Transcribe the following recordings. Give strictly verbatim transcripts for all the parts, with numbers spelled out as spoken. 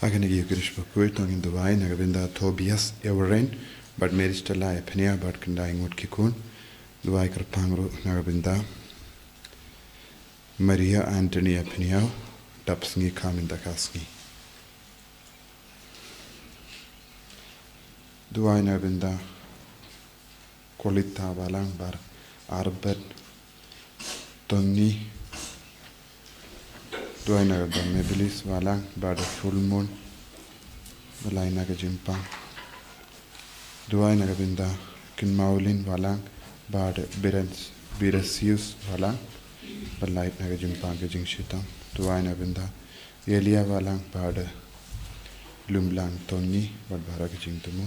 Ha kane ka Eucharist bakhuid to ngin duwai na ka bynta Tobias Everin bad Mary Stella Ephenia bad khyndai ngut ki khun. Duwai kyrpang ruh na ka bynta Maria Anthony Ephenia, dap sngi kha mynta ka sngi. Duwai na ka bynta Kolita Balang bad Arbet Tony. Duwai na ka bynta Mabelis Balang bad Fulmon. Ba lai na ka jingpang. Duwai na ka bynta Kin Maulin Balang bad Birens-, Biresius Balang. Ba lai na ka jingpang ka jingshitom. Duwai na ka bynta Elia Balang bad Lumlang Tony bad baroh ki jingthmu.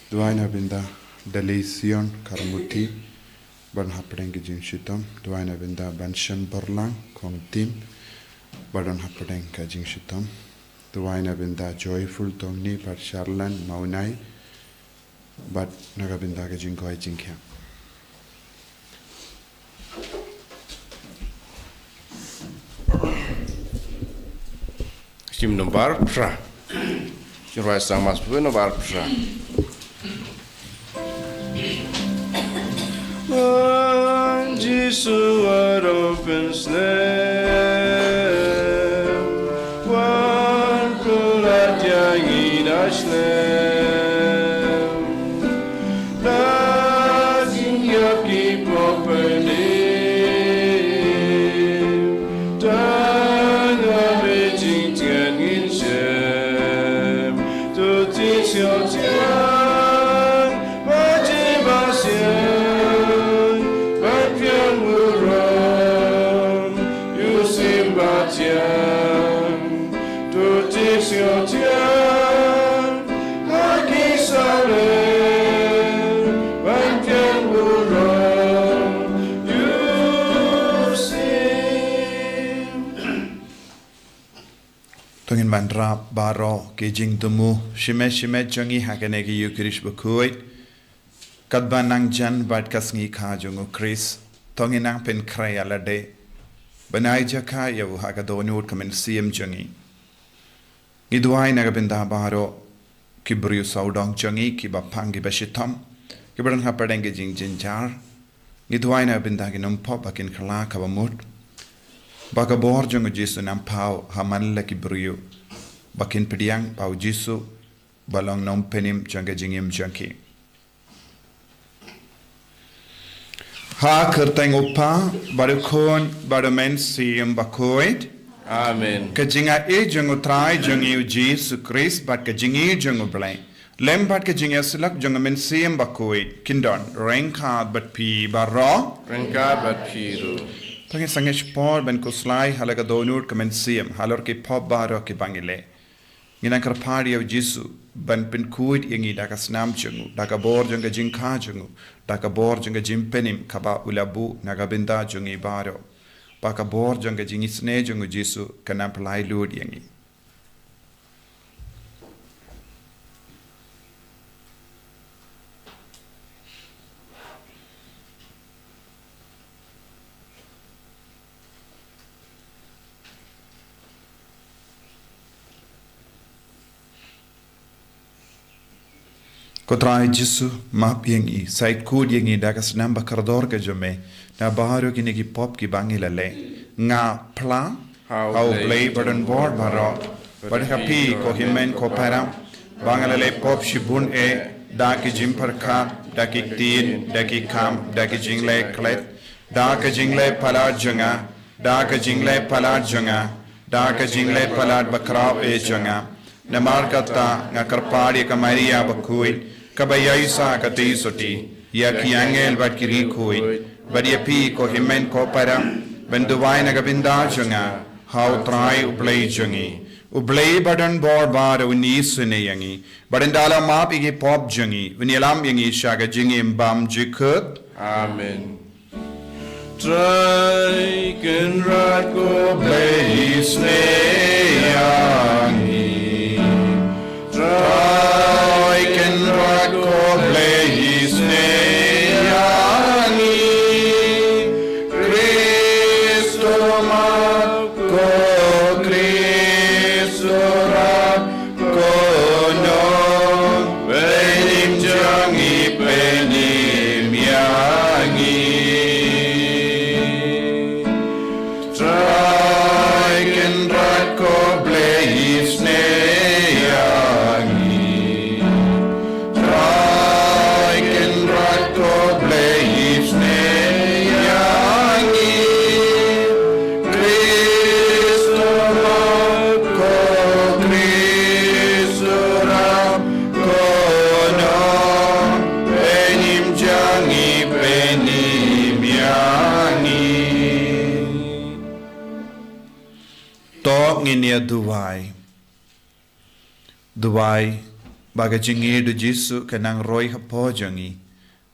Duwai na ka bynta Dalision Karmuti bad hapdeng ka jingshitom. Duwai na ka bynta Bansham Borlang Kongtim bad hapdeng ka jingshitom. Duwai na ka bynta Joyful Tony bad Sharlan Maunai bad na ka bynta ka jingkoit jingkhiah. Hymn number phra. Hynrei sa mas pwe number phra. Wan Jisu, wat open slem, wan pynlait ïa ngi da slem. Lashing ïa ki pop ne, tang ha me jingtngen ngin shem. To Jisu tiang, ba ji ba siang, ba piang burom, ïa u sim ba tiang. To Jisu tiang, ha ki sale, ban piang burom, ïa u sim. To ngin wanrah baroh ki jingthmu shimet shimet jong ngi ha kane ka Eucharist bakhuid. Katba nang jan bad ka sngi kha jong u Khrist, to ngin nang pynkhreh ïa lade ban ai jaka ïa u ha ka dohnud ka mynsiem jong ngi. Ngi duwai na ka bynta baroh ki briew sawdong jong ngi kiba pang kiba shitom, kiba don hapdeng ki jingjynjar. Ngi duwai na ka bynta ki nongpop ba kin kylla kaba mut, ba ka bor jong u Jisu un nang paw ha man la ki briew, ba kin pdiang ba u Jisu ba long nongpynim jong ka jingim jong ki. Ha ka kyrteng u Kpa bad u Khun bad u Mynsiem Bakhuid. Amen. Ka jingaiei jong u Trai jong ngi u Jisu Khrist bad ka jingïeit jong u Blei, lem bad ka jingïasyllok jong u Mynsiem Bakhuid, kin don ryngkat bad phi baroh. Ryngkat bad phi ruh. Tang ïa sangeh por ban khuslai ha la ka dohnud ka mynsiem halor ki pop baroh kiba ngi leh. Ngi nang kyrpad ïa u Jisu ban pynkhuid ïa ngi da ka snam jong u, da ka bor jong ka jingkha jong u, da ka bor jong ka jingpynim kaba u la buh na ka bynta jong ngi baroh. Ba ka bor jong ka jingisynei jong u Jisu kan nang pynlait lut ïa ngi. Ko Trai Jisu, map ïa ngi, sa khuid ïa ngi da ka snam ba kordor ka jong me na baroh kine ki pop kiba ngi la leh. Nga phla ha U Blei badonbor baroh, bad ha phi ko hynmen ko para, ba nga la leh pop shibun eh, da ki jingpyrkhat, da ki ktien, da ki kam, da ki jingleh klet, da ki jingleh palat jong nga, da ki jingleh palat jong nga, da ki jingleh palat bakhraw eh jong nga. Namar kata nga kyrpad ïa ka Maria bakhuid, kaba ïaisah ka tei sotti, ïa ki angel bad ki riewkhuid, bad ïa phi ko hynmen ko para, ban duwai na ka bynta jong nga ha U Trai U Blei jong ngi. U Blei badonbor baroh un isynei ïa ngi, bad ynda la map ïa ki pop jong ngi, un ïalam ïa ngi sha ka jingim bymjukut. Amen. Trai Kynrad ko Blei isynei ïa ngi. Trai Kynrad ko Blei isynei ïa ngi. Khrist u map, ko Khrist u rap, ko nongpynim jong ngi, pynim ïa ngi. Trai Kynrad ko Blei isynei ïa ngi. Trai Kynrad ko Blei isynei ïa ngi. Khrist u rap, ko Khrist u rap, ko nongpynim jong ngi, pynim ïa ngi. To ngin ïa duwai. Duwai ba ka jingïeit u Jisu kan nang roi hapoh jong ngi,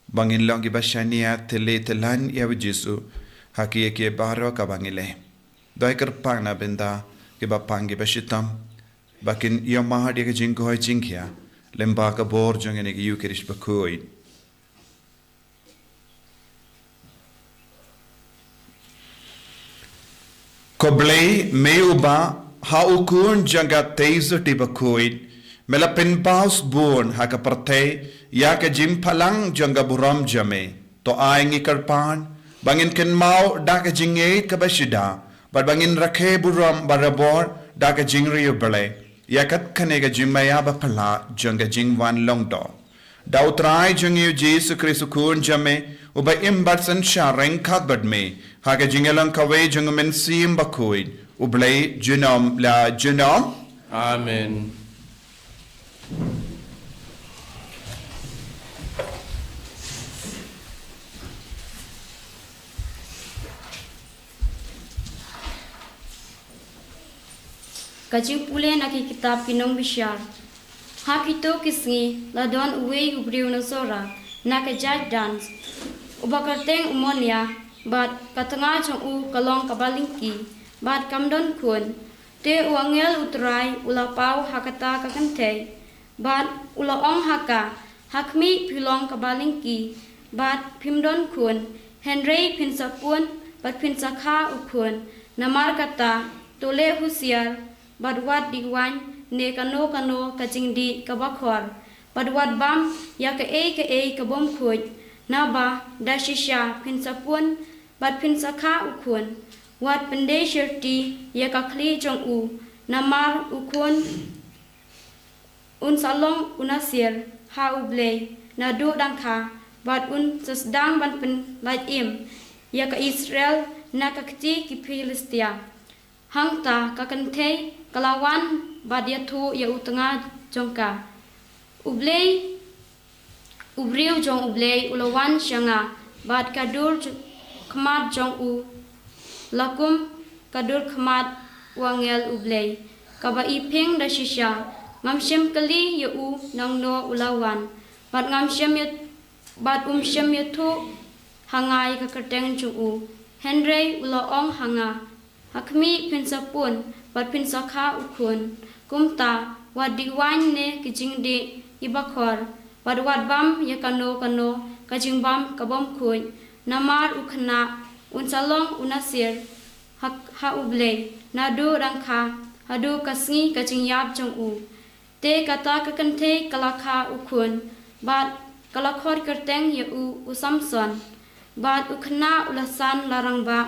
ba ngin long kiba shaniah, tylli tyllan ïa u Jisu ha kiei kiei baroh kaba ngi leh. Duwai kyrpang na bynta kiba pang kiba shitom, ba kin ïohmad ïa ka jingkoit jingkhiah lyngba ka bor jong kane ka Eukharist bakhuid. Ko Blei, me uba ha u Khun jong ka tei sotti bakhuid me la pynpaw sbun ha ka pyrthei ïa ka jingphalang jong ka burom jong me, to ai, ngi kyrpad, ba ngin kynmaw da ka jingïeit kaba shida, bad ba ngin rakhe burom barabor da ka jingriewblei ïa kat kane ka jingmaïa baphylla jong ka jingwan long doh. Da u Trai jong ngi u Jisu Khrist u Khun jong me, uba im bad synshar ryngkat bad me ha ka jingïalang kawei jong u Mynsiem Bakhuid, U Blei junom la junom. Amen. Ka jingpule na ki kitab ki nongbishar. Ha kito ki sngi la don uwei u briew na Sora, na ka jaid Dan, uba kyrteng u Monia, bad ka tnga jong u ka long kaba lyngki, bad kam don khun. Te u angel u Trai u la paw ha kata ka kynthei, bad u la ong ha ka, ha khmih, phi long kaba lyngki, bad phim don khun, hynrei phin sa pun, bad phin sa kha u khun. Namar kata, to leh husiar, bad wat dihwaiñ ne kano kano ka jingdih kaba khor, bad wat bam ïa kaei kaei ka bym khuid, naba da shisha phin sa pun, bad phin sa kha u khun. Wat pyndei shyrti ïa ka khlieh jong u, namar u khun un sa long u Nasir ha U Blei naduh dang kha, bad un sa sdang ban pynlait im ïa ka Israel na ka kti ki Philistia. Hangta ka kynthei ka la wan bad ïathuh ïa u tnga jong ka, U Blei, u briew jong U Blei u la wan sha nga, bad ka dur j-, khmat jong u la kum ka dur khmat u angel U Blei, kaba i ping da shisha. Ngam shym kylli ïa u nangno u la wan, bad ngam shym ïa, bad um shym ïathuh ha nga ïa ka kyrteng jong u. Hynrei u la ong ha nga, ha khmih phin sa pun, bad phin sa kha u khun. Kumta, wat dih waiñ ne ki jingdih kiba khor, bad wat bam ïa kano kano ka jingbam ka bym khuid. Namar u khynnah un sa long u Nasir ha, ha U Blei, naduh dang kha haduh ka sngi ka jingïap jong u. Te kata ka kynthei ka la kha u khun, bad ka la khot kyrteng ïa u, u Samson. Bad u khynnah u la san la rangbah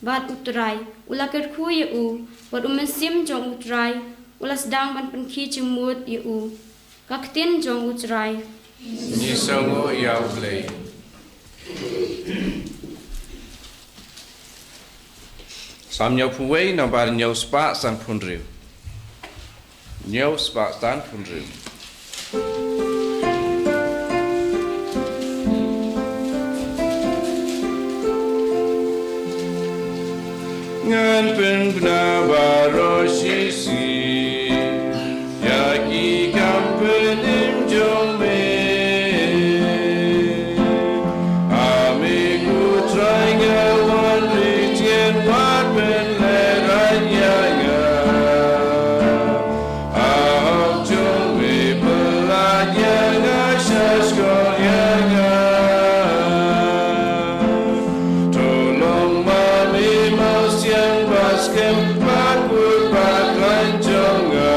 bad U Trai u la kyrkhu ïa u, bad u mynsiem jong U Trai u la sdang ban pynkhih jingmut ïa u. Ka ktien jong U Trai. Ngi sngewnguh ïa U Blei. Salm hynñiewphew wei, nabar hynñiew spah sanphew hynriew. Hynñiew spah sanphew hynriew. Ngan pynbna baroh shisngi ïa ki kam pynim jong me. A me ko Trai, nga wan ri tien, wat pynlehrain ïa nga. A hok jong me pyllait ïa nga, sha shkor ïa nga. To long ma me mawsiang ba skhem, ba kut ba khlaiñ jong nga.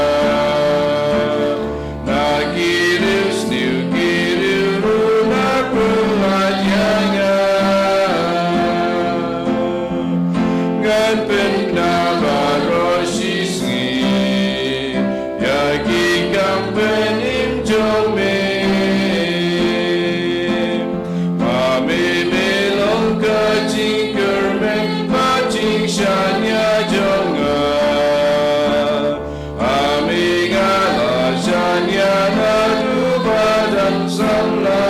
Na ki riewsniew ki riewruh na pyllait ïa nga. Ngan pynbna baroh shisngi ïa ki kam pynim jong me. Ma me me long ka jingkyrmen bad jingshaniah jong nga. A me nga la shaniah naduh ba dang samla.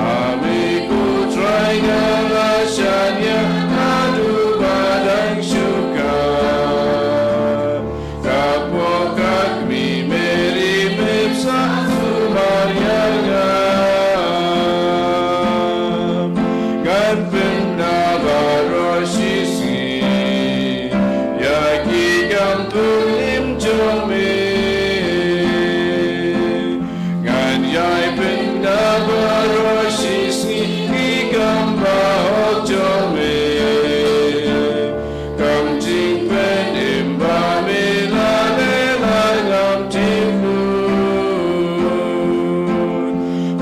A me ko Trai nga la shaniah naduh ba dang shu kha. Ka pok ka kmie Meri me pynshah sumar ïa nga. Ngan pynbna baroh shisngi ïa ki kam pynim jong me. Ngan ïai pynbna baroh shisngi ki kam bahok jong me. Kam jingpynim ba me la leh, la ngam tip lut.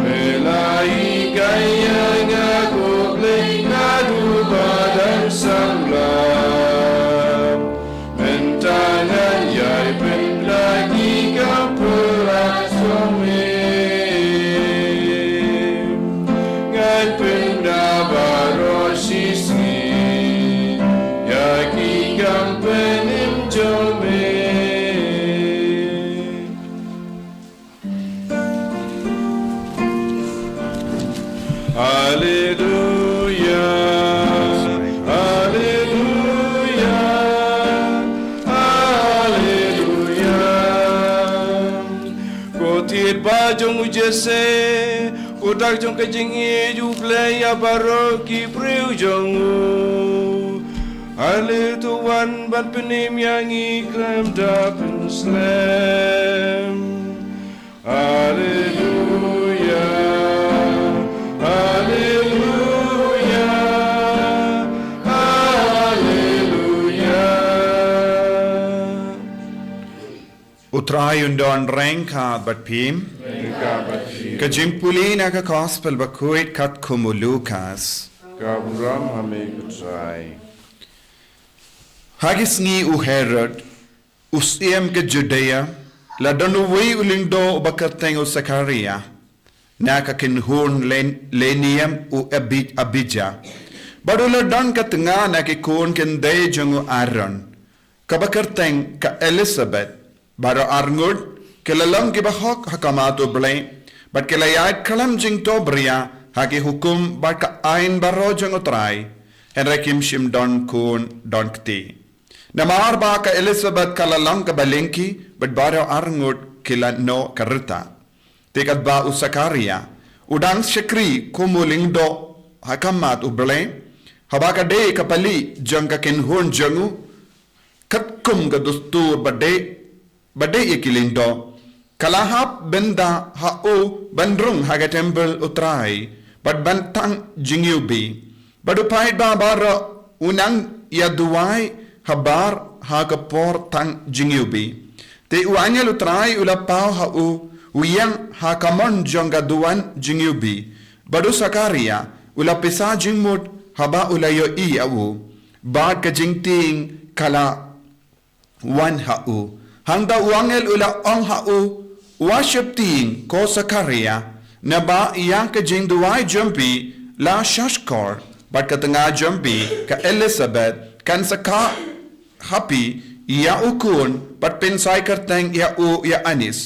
Me la hikai ïa nga ko Blei naduh ba dang samla. Mynta ngan ïai pynbna ki kam pyllait jong me. Ngan pynbna baroh shisngi ïa ki kam pynim jong me. Haleluya, haleluya, haleluya. Ko thied ba jong u Jesse, ko dak jong ka jingïeit, U Blei ïa baroh ki briew jong u. Ale to wan ban pynim ïa ngi khlem da pynslem. Haleluya, haleluya, haleluya. U Trai un don ryngkat bad phi. Ryngkat bad phi. Ka jingpule na ka Gospel bakhuid katkum u Lukas. Ka burom ha me ko Trai. Ha ki sngi u Herod, u syiem ka Judea, la don uwei u lyngdoh uba kyrteng u Sakaria, na ka kynhun Len-, Leniam u Abi-, Abija. Bad u la don ka tnga na ki khun khyndai jong u Aaron, kaba kyrteng ka Elisabet. Baroh arngut ki la long kiba hok ha khmat U Blei, bad ki la ïaid khlem jingtobria ha ki hukum bad ka aiñ baroh jong U Trai, hynrei kim shym don khun don kti. Namar ba ka Elisabet ka la long kaba lyngkhi bad baroh arngut ki la noh ka rta. Te katba u Sakaria u dang shakri kum u lyngdoh ha khmat U Blei, haba ka dei ka pali jong ka kynhun jong u, katkum ka dustur ba dei, ba dei ïa ki lyngdoh, ka la hap bynda ha u ban rung ha ka templ U Trai bad ban thang jingïewbih. Bad u paidbah baroh u nang ïa duwai habar ha ka por thang jingïewbih. Te u angel U Trai u la paw ha u, u ïeng ha ka mon jong ka duwan jingïewbih. Bad u Sakaria u la pisa jingmut haba u la ïohi ïa u, bad ka jingtieng ka la wan ha u. Hangta u angel u la ong ha u, wat sheptieng ko Sakaria, naba ïa ka jingduwai jong phi la shahshkor, bad ka tnga jong phi ka Elisabet kan sa kha ha phi ïa u khun, bad phin sa ïa kyrteng ïa u Ïoannis.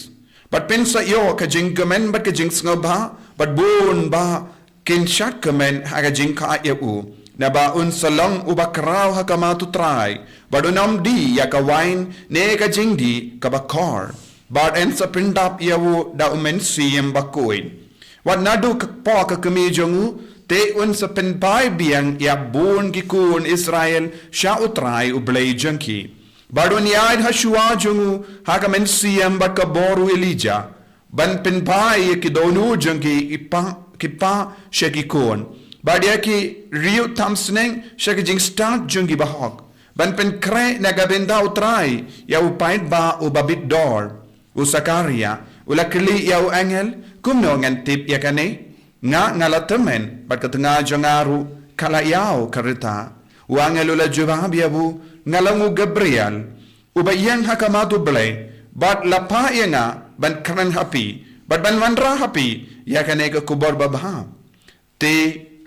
Bad phin sa ïoh ka jingkmen bad ka jingsngewbha, bad bun bah kin shad kmen ha ka jingkha ïa u. Naba un sa long uba khraw ha khmat U Trai, bad un ym die ïa ka waiñ ne ka jingdih kaba khor. Bad yn sa pyndap ïa u da U Mynsiem Bakhuid. Wat naduh ka por ka kmie jong u, te un sa pynphai biang ïa bun ki khun Israel sha U Trai U Blei jong ki. Bad un ïaid ha shuwa jong u ha ka mynsiem bad ka bor u Elijah, ban pynphai ïa ki dohnud jong ki, ki pa, ki pa sha ki khun, bad ïa ki riewthamsneng sha ki jingstad jong ki bahok, ban pynkhreh na ka bynta U Trai ïa u paidbah uba bit dor. U Sakaria u la kylli ïa u angel, kumno ngan tip ïa kane? Nga nga la tymmen, bad ka tnga jong nga ruh ka la ïaw ka rta. U angel u la jubab ïa u, nga long u Gabriel, uba ïeng ha khmat U Blei, bad la phah ïa nga ban kren ha phi, bad ban wanrah ha phi ïa kane ka khubor babha. Te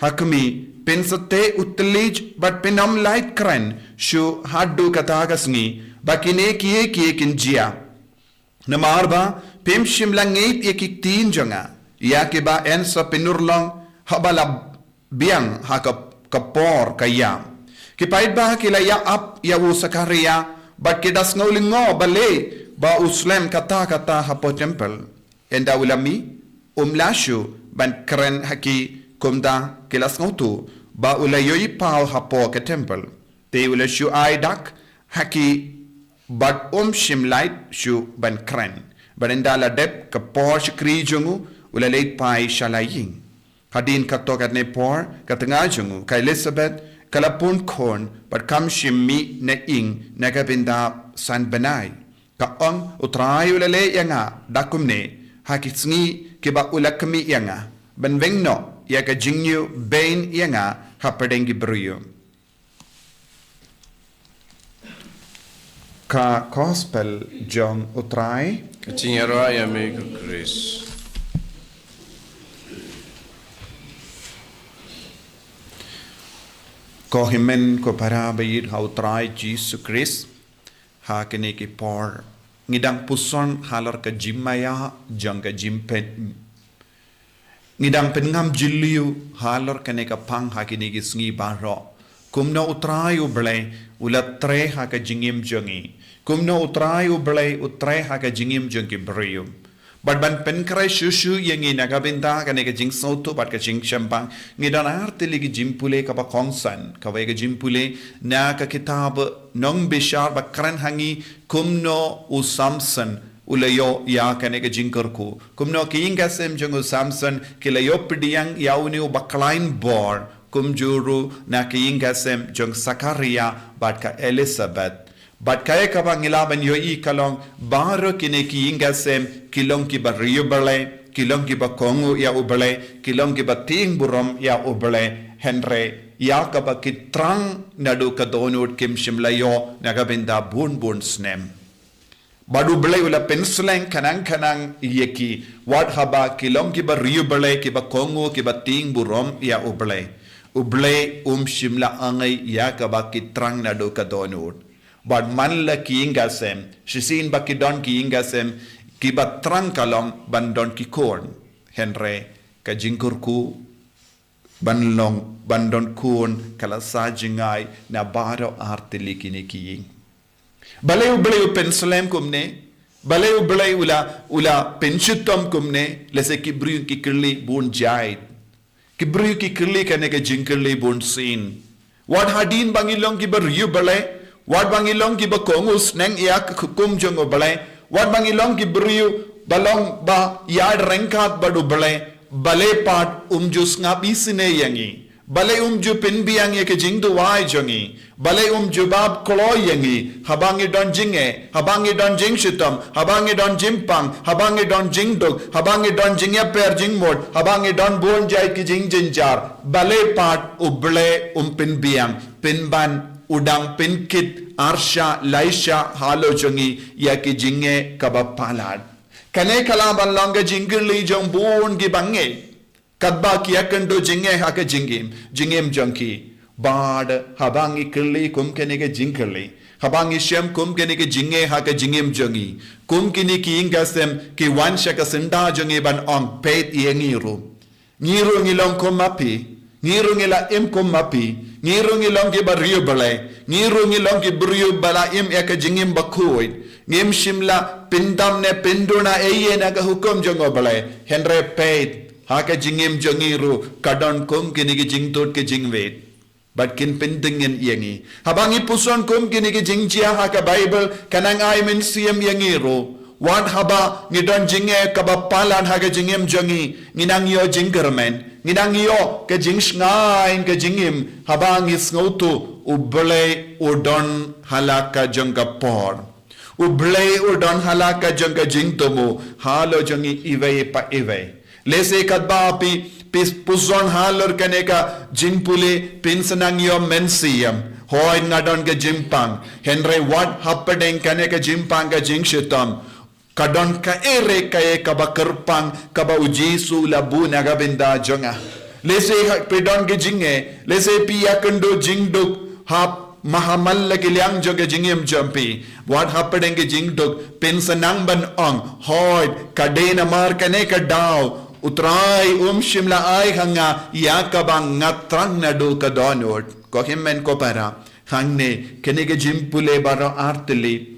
ha khmih, phin sa teh u thylliej bad phin ym lah kren shuh haduh kata ka sngi ba kine kiei kiei kin jia. Namar ba phim shym la ngeit ïa ki ktien jong nga, ïa kiba yn sa pynurlong haba la biang ha ka, ka por ka ïam. Ki paidbah ki la ïa ap ïa u Sakaria, bad ki da sngew lyngngoh balei ba u slem katta katta hapoh templ. Ynda u la mih, um lah shuh ban kren ha ki, kumta ki la sngewthuh ba u la ïohi paw hapoh ka templ. Te u la shu ai dak ha ki, bad um shym lah shuh ban kren. Bad ynda la dep ka por shakri jong u, u la leit phai sha la ïing. Hadien katto katne por, ka tnga jong u ka Elisabet ka la pun khun, bad kam shym mih na ïing na ka bynta san bnai. Ka ong, U Trai u la leh ïa nga da kumne ha ki sngi kiba u la khmih ïa nga, ban weng noh ïa ka jingñiew beiñ ïa nga hapdeng ki briew. Ka Gospel jong U Trai. Ka jingïaroh ïa me ko Khrist. Ko hynmen ko para ba ïeit ha U Trai Jisu Khrist, ha kine ki por ngi dang puson halor ka jingmaïa jong ka jingpyn Ngi dang pynngam jylliew halor kane ka phang ha kine ki sngi baroh. Kumno U Trai U Blei u la trei ha ka jingim jong ngi. Kumno U Trai U Blei u trei ha ka jingim jong ki briew. Bad ban pynkhreh shuh shuh ïa ngi na ka bynta kane ka jingsngewthuh bad ka jingshemphang, ngi don ar tylli ki jingpule kaba kongsan, kawei ka jingpule na ka kitab Nongbishar ba kren ha ngi kumno u Samson u la ïoh ïa kane ka jingkyrkhu. Kumno ki ïing ki sem jong u Samson ki la ïoh pdiang ïa une u bakhlaiñ bor, kumjuh ruh na ki ïing ki sem jong Sakaria bad ka Elisabet. Bad kaei kaba ngi lah ban ïohi ka long baroh kine ki ïing ki sem ki long kiba riewblei, ki long kiba kohnguh ïa U Blei, ki long kiba tieng burom ïa U Blei, hynrei ïa kaba ki thrang naduh ka dohnud kim shym la ïoh na ka bynta bun bun snem. Bad U Blei u la pynslem khnang khnang ïa ki, wat haba ki long kiba riewblei, kiba kohnguh, kiba tieng burom ïa U Blei. U Blei um shym la angei ïa kaba ki thrang naduh ka dohnud. Bad man la ki ïing ki sem, shisien ba ki don ki ïing ki sem, kiba thrang ka long ban don ki khun. Hynrei ka jingkyrkhu ban long, ban don khun ka la sa jngai na baroh artylli kine ki ïing. Balei U Blei u pynslem kumne? Balei U Blei u la, u la pynshitom kumne? Lehse ki briew ki kylli bun jait. Ki briew ki kylli kane ka jingkylli bun sien. Wat hadien ba ngi long kiba riewblei, wat ba ngi long kiba kohnguh sneng ïa ka hukum jong U Blei, wat ba ngi long ki briew ba long ba ïaid ryngkat bad U Blei, balei pat um ju sngap isynei ïa ngi? Balei um ju pynbiang ïa ka jingduwai jong ngi? Balei um jubab kloi ïa ngi? Haba ngi don jingneh, haba ngi don jingshitom, haba ngi don jingpang, haba ngi don jingduk, haba ngi don jingïapher jingmut, haba ngi don bun jait ki jingjynjar, balei pat U Blei um pynbiang, pynban u dang pynkit arshah laishah halor jong ngi ïa ki jingneh kaba palat? Kane ka lah ban long ka jingkylli jong bun kiba ngeit. Katba ki ïakynduh jingeh ha ka jingim, jingim jong ki. Bad haba ngi kylli kum kane ka jingkylli, haba ngi shem kum kane ka jingeh ha ka jingim jong ngi, kum kine ki ïing ka sem ki wan sha ka syndah jong ngi ban ong, peit ïa ngi ruh. Ngi ruh ngi long kum ma phi, ngi ruh ngi la im kum ma phi, ngi ruh ngi long kiba riewblei, ngi ruh ngi long ki briew ba la im ïa ka jingim bakhuid. Ngim shym la pyndam ne pynduna ei ei na ka hukum jong U Blei. Hynrei peit, ha ka jingim jong ngi ruh ka don kum kine ki jingtud ki jingwit. Bad kin pyndengin ïa ngi. Haba ngi puson kum kine ki jingjia ha ka Baibl, ka nang ai mynsiem ïa ngi ruh. Wat haba ngi don jingeh kaba palat ha ka jingim jong ngi, ngi nang ïoh jingkyrmen, ngi nang ïoh ka jingshngaiñ ka jingim, haba ngi sngewthuh U Blei u don ha la ka jong ka por. U Blei u don ha la ka jong ka jingthmu halor jong ngi iwei pa iwei. Lehse katba phi, phi puson halor kane ka jingpule phin sa nang ïoh mynsiem. Hooid nga don ka jingpang. Hynrei wat hapdeng kane ka jingpang ka jingshitom, ka don kaei re kaei kaba kyrpang kaba U Jisu u la buh na ka bynta jong nga. Lehse ha, phi don ka jingeh, lehse phi ïakynduh jingduk ha mahamal la ki liang jong ka jingim jong phi. Wat hapdeng ka jingduk phin sa nang ban ong, hooid, ka dei namar kane ka daw U Trai um shym la ai ha nga ïa kaba nga thrang naduh ka dohnud. Ko hynmen ko para, hangne kane ka jingpule baroh artylli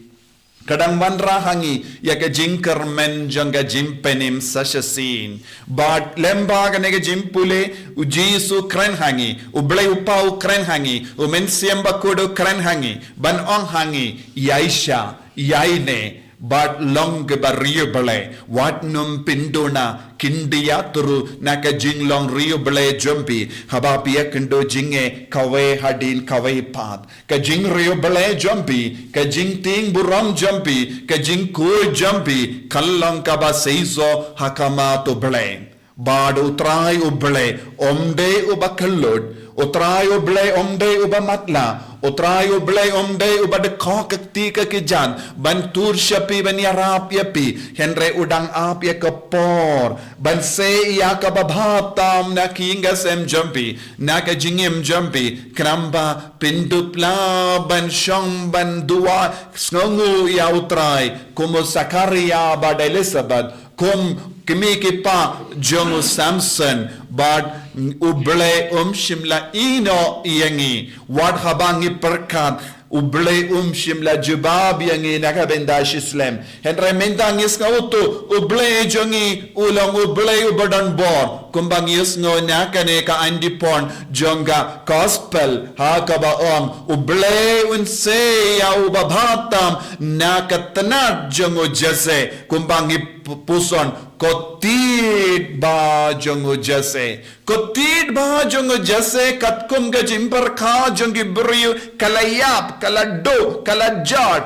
ka dang wanrah ha ngi ïa ka jingkyrmen jong ka jingpynim sa shisien. Bad lem bad kane ka jingpule, U Jisu u kren ha ngi, U Blei U Kpa u kren ha ngi, U Mynsiem Bakhuid u kren ha ngi, ban ong ha ngi, ïaishah, ïaineh, bad long kiba riewblei, wat nym pynduna, khyndiat ruh na ka jinglong riewblei jong phi, haba phi ïakynduh jingeh kawei hadien kawei pat. Ka jingriewblei jong phi, ka jingtieng burom jong phi, ka jingkhuid jong phi, kan long kaba seisoh ha khmat U Blei. Bad U Trai U Blei um dei uba kyllut, U Trai U Blei um dei uba matlah, U Trai U Blei um dei uba dkhot ka kti ka kjat ban tur sha phi, ban ïarap ïa phi, hynrei u dang ap ïa ka por ban sei ïa kaba bha tam na ka ïing ka sem jong phi, na ka jingim jong phi, khnang ba phin dup lah ban shong ban duwai sngewnguh ïa U Trai, kum u Sakharia bad Elisabeth, kum kmie ki kpa jong u Samson, bad U Blei um shym la ïehnoh ïa ngi, wat haba ngi pyrkhat, U Blei um shym la jubab ïa ngi na ka bynta shi slem. Hynrei mynta ngi sngewthuh, U Blei jong ngi u long U Blei uba don bor. Kumba ngi ïohsngew na kane ka ain dipon jong ka gospel, ha kaba ong, U Blei un sei ïa uba bha tam na ka tnat jong u Jesse. Kumba ngi pu-, puson, ka tied ba jong u Jesse. Ka tied ba jong u Jesse katkum ka jingpyrkhat jong ki briew ka la ïap, ka la duh, ka la jot.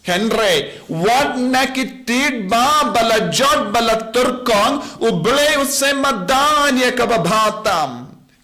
Hynrei wat na ki tied ba, ba la jot, ba la tyrkhong, U Blei u sei madan ïa kaba bha tam.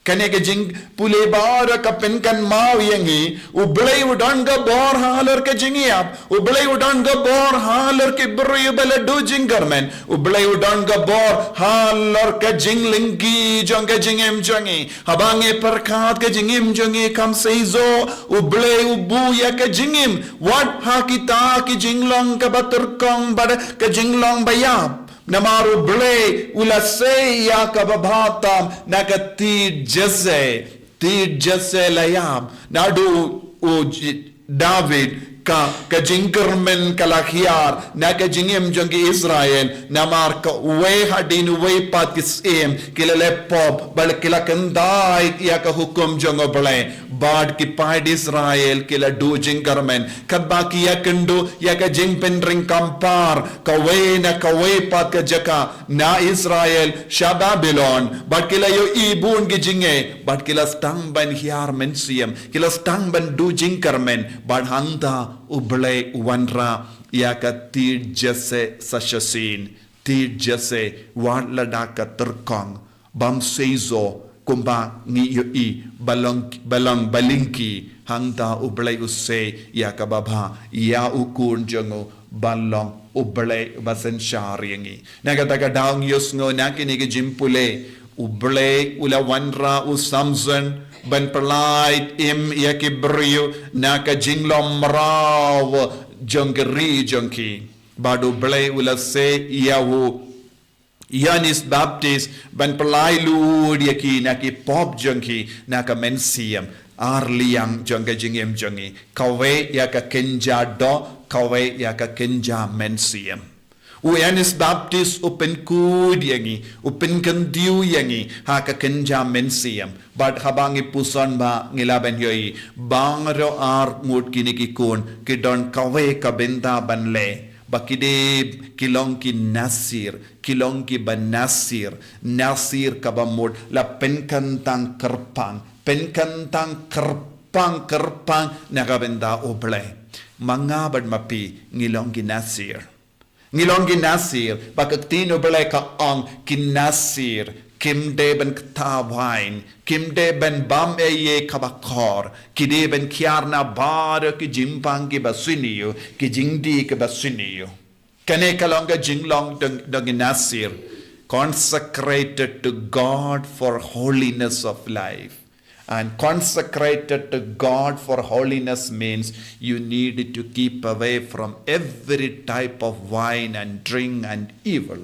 Kane ka jingpule baroh ka pynkynmaw ïa ngi, U Blei u don ka bor halor ka jingïap, U Blei u don ka bor halor ki briew ba la duh jingkyrmen, U Blei u don ka bor halor ka jinglehngki jong ka jingim jong ngi. Haba ngi pyrkhat ka jingim jong ngi kam seisoh, U Blei u buh ïa ka jingim, wat ha kita ki jinglong kaba tyrkhong bad ka jinglong ba ïap. Namar U Blei u la sei ïa kaba bha tam na ka tied Jesse, tied Jesse la ïam. Naduh u J- David ka, ka jingkyrmen ka la hiar na ka jingim jong ki Israel, namar kawei hadien uwei pat ki syiem ki la leh pop, bad ki la kyntait ïa ka hukum jong U Blei. Bad ki paid Israel ki la duh jingkyrmen. Katba ki ïakynduh ïa ka jingpynring kam par kawei na kawei pat ka jaka na Israel sha Babilon. Bad ki la ïohi bun ki jingeh. Bad ki la sdang ban hiar mynsiem. Ki la sdang ban duh jingkyrmen. Bad hangta U Blei u wanrah ïa ka tied Jesse sa shisien. Tied Jesse wat la da ka tyrkong. Bym seisoh kumba ngi ïohi ba long, ba long ba lyngkhi, hangta U Blei u sei ïa kaba bha ïa u khun jong u ban long U Blei uba synshar ïa ngi. Na kata ka daw ngi ïohsngew na kine ki jingpule, U Blei u la wanrah u Samson ban pyllait im ïa ki briew na ka jinglong mraw jong ki ri jong ki. Bad U Blei u la sei ïa u Ïoannis Baptist ban pyllait lut ïa ki na ki pop jong ki na ka mynsiem. Ar liang jong ka jingim jong ngi, kawei ïa ka kynja doh, kawei ïa ka kynja mynsiem. U Ïoannis Baptist u pynkhuid ïa ngi, u pynkyntiew ïa ngi ha ka kynja mynsiem. Bad haba ngi puson ba ngi la ban ïohi, baroh ar ngut kine ki khun ki don kawei ka bynta ban leh, ba ki dei ki long ki Nasir. Ki long kiba Nasir, Nasir kaba mut la pynkyntang kyrpang, pynkyntang kyrpang, kyrpang na ka bynta U Blei. Ma nga bad ma phi ngi long ki Nasir. Ngi long ki Nasir, ba ka ktien U Blei ka ong ki Nasir kim dei ban kta wain, kim dei ban bam ei ei kaba khor, ki dei ban kiar na baroh ki jingpang kiba sniew, ki jingdie kiba sniew. Kane ka long ka jinglong dong, dong ki Nasir, consecrated to God for holiness of life. And consecrated to God for holiness means you need to keep away from every type of wine and drink and evil.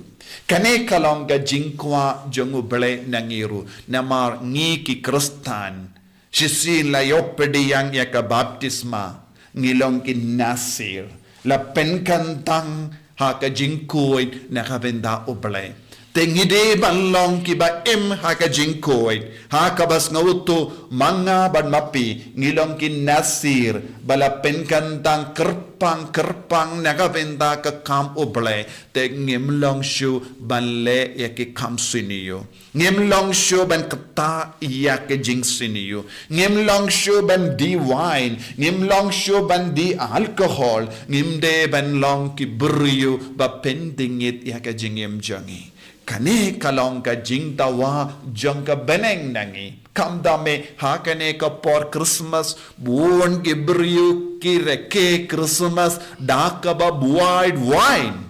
Kane ka long ka jingkwah jong U Blei na ngi ruh, namar ngi ki Khristan, shisien la ïoh pdiang ïa ka baptisma, ngi long ki Nasir, la pynkyntang ha ka jingkhuid na ka bynta U Blei. Te ngi dei ban long kiba im ha ka jingkhuid, ha kaba sngewthuh ma nga bad ma phi ngi long ki Nasir, ba la pynkyntang kyrpang kyrpang na ka bynta ka kam U Blei. Te ngim long shuh ban leh ïa ki kam sniew. Ngim long shuh ban kta ïa ka jingsniew. Ngim long shuh ban die wain. Ngim long shuh ban die alcohol. Ngim dei ban long ki briew ba pyndingit ïa ka jingim jong ngi. Kane ka long ka jingdawa jong ka bneng na ngi. Khamtam eh ha kane ka por Christmas, bun ki briew ki rakhe Christmas da kaba buaid wain.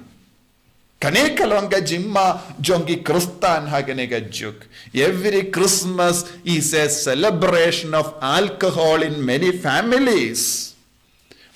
Kane ka long ka jingma jong ki Khristan ha kane ka juk. Every Christmas is a celebration of alcohol in many families.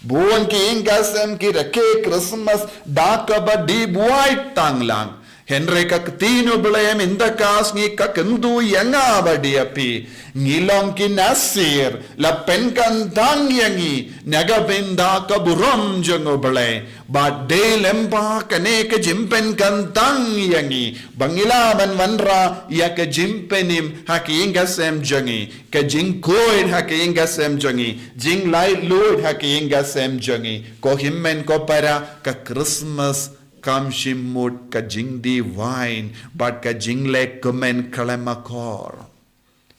Bun ki ïing ki sem ki rakhe Christmas da kaba die buaid tang lang. Hynrei ka ktien U Blei mynta ka sngi ka kyntu ïa nga bad ïa phi. Ngi long ki Nasir, la pynkyntang ïa ngi na ka bynta ka burom jong U Blei. Bad dei lyngba kane ka jingpynkyntang ïa ngi ba ngi lah ban wanrah ïa ka jingpynim ha ki ïing ki sem jong ngi, ka jingkhuid ha ki ïing ki sem jong ngi, jinglaitluid ha ki ïing ki sem jong ngi. Ko hynmen ko para, ka Christmas kam shym mut ka jingdie wain bad ka jingleh kmen khlem akor.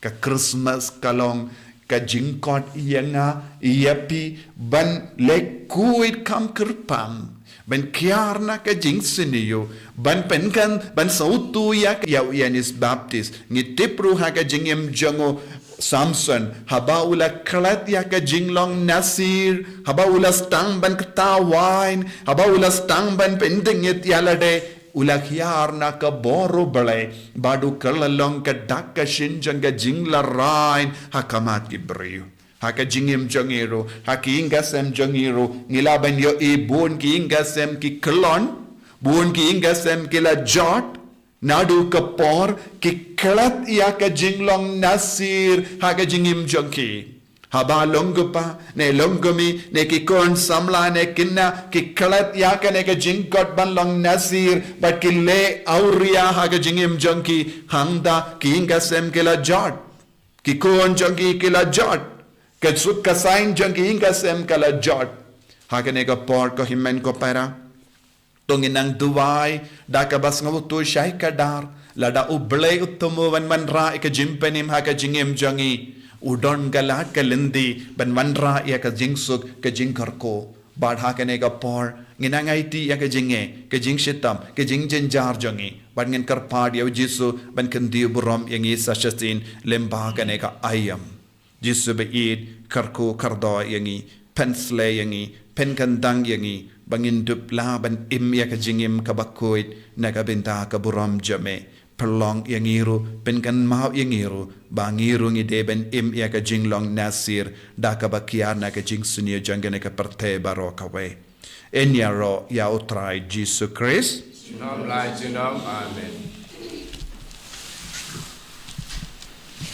Ka Christmas ka long ka jingkhot ïa nga ïa phi ban leh khuid kham kyrpang, ban kiar na ka jingsniew, ban pynkyntang, ban sngewthuh ïa ka, ïa u Ïoannis Baptist. Ngi tip ruh ha ka jingim jong u Samson, haba u la klet ïa ka jinglong Nasir, haba u la sdang ban kta wain, haba u la sdang ban pyndingit ïa lade, u la hiar na ka bor U Blei, bad u kylla long ka dak ka shin jong ka jinglarai ha khmat ki briew. Ha ka jingim jong ngi ruh, ha ki ïing ki sem jong ngi ruh, ngi lah ban ïohi bun ki ïing ki sem ki kyllon, Bun ki ïing ki sem ki la jot, naduh ka por ki klet ïa ka jinglong nasir ha ka jingim jong ki. Haba long kpa ne long kmie ne ki khun samla ne khynnah, ki klet ïa kane ka jingkot ban long nasir, bad ki leh awria ha ka jingim jong ki, hangta ki ïing ki sem ki la jot. Ki khun jong ki ki la jot. Ka suk ka saiñ jong ki ïing ki sem ka la jot. Ha kane ka por ko hynmen ko para, to ngin nang duwai da kaba sngewthuh shai kdar, lada U Blei u thmu ban wanrah ïa ka jingpynim ha ka jingim jong ngi, u don ka lad ka lynti ban wanrah ïa ka jingsuk ka jingkyrkhu. Bad ha kane ka por ngin nang aiti ïa ka jingeh, ka jingshitom, ka jingjynjar jong ngi, bad ngin kyrpad ïa U Jisu ban kyntiew burom ïa ngi sa shisien lyngba kane ka aïom. Jisu ba ïeit, kyrkhu kyrdoh ïa ngi, pynsleh ïa ngi, pynkyndang ïa ngi, ba ngin dup lah ban im ïa ka jingim kaba khuid na ka bynta ka burom jong me. Pynlong ïa ngi ruh, pynkynmaw ïa ngi ruh, ba ngi ruh ngi dei ban im ïa ka jinglong nasir da kaba kiar na ka jingsniew jong kane ka pyrthei baroh kawei. Yn ïaroh ïa U Trai Jisu Khrist. Junom la junom. Amen.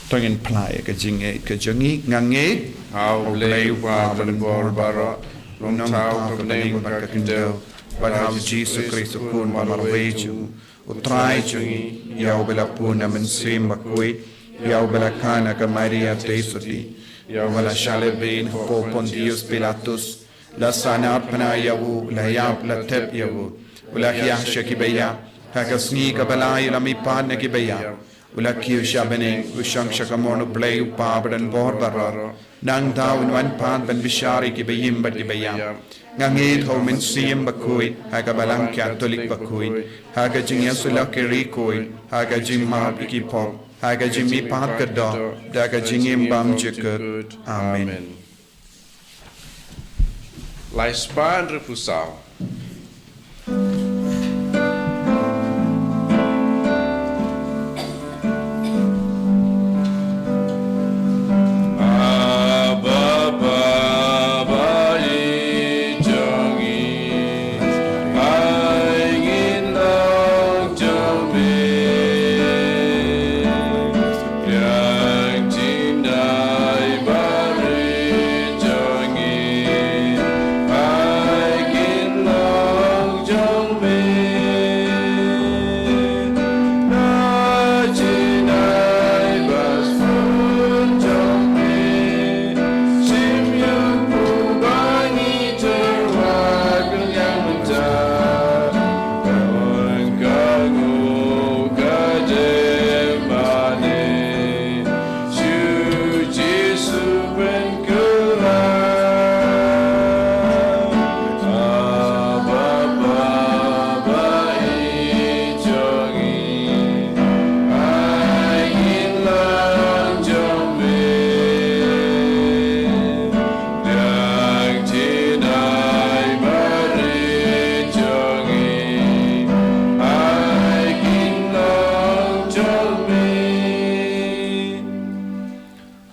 To ngin phla ïa ka jingngeit ka jong ngi. Nga ngeit ha U Blei U Kpa badonbor baroh, u nongthaw ha ka bneng bad ka khyndew, bad ha U Jisu Khrist u Khun ba marwei jong u, U Trai jong ngi, ïa uba la pun na Mynsiem Bakhuid, ïa uba la kha na ka Maria Theisotti, ïa uba la shah leh beiñ hapoh Pontius Pilatus, la sah nadpna ïa u, la ïap, la thep ïa u, u la hiar sha kiba ïap, ha ka sngi kaba lai u la mihpat na kiba ïap, u la kiew sha bneng, u shong sha ka mon U Blei U Kpa badonbor baroh. Nangta un wan pat ban bishar ïa kiba im bad kiba ïap. Nga ngeit ha U Mynsiem Bakhuid, ha ka Balang Katholik bakhuid, ha ka jingïasyllok ki riewkhuid, ha ka jingmap ïa ki pop, ha ka jingmihpat ka doh, da ka jingim bymjukut. Amen. Lai spah hynriewphew saw.